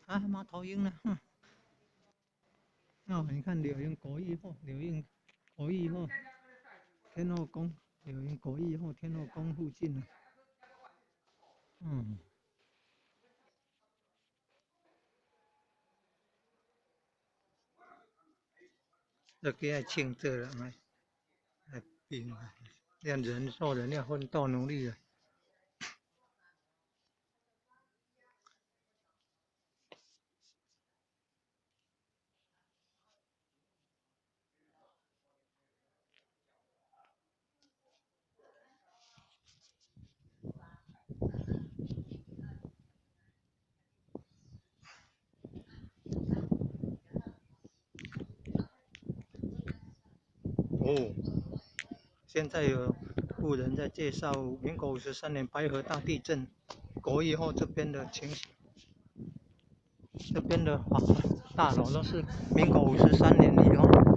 啊，貓頭鷹呢？哼。哦，你看柳營國一號，柳營國一號，天後宮，柳營國一號天後宮附近呢。這個愛慶祝了，來，來比，讓人做人要奮鬥努力啊！哦，現在有路人在介紹民國53年白河大地震國一號這邊的情形。這邊的大樓都是民國五十三年以後。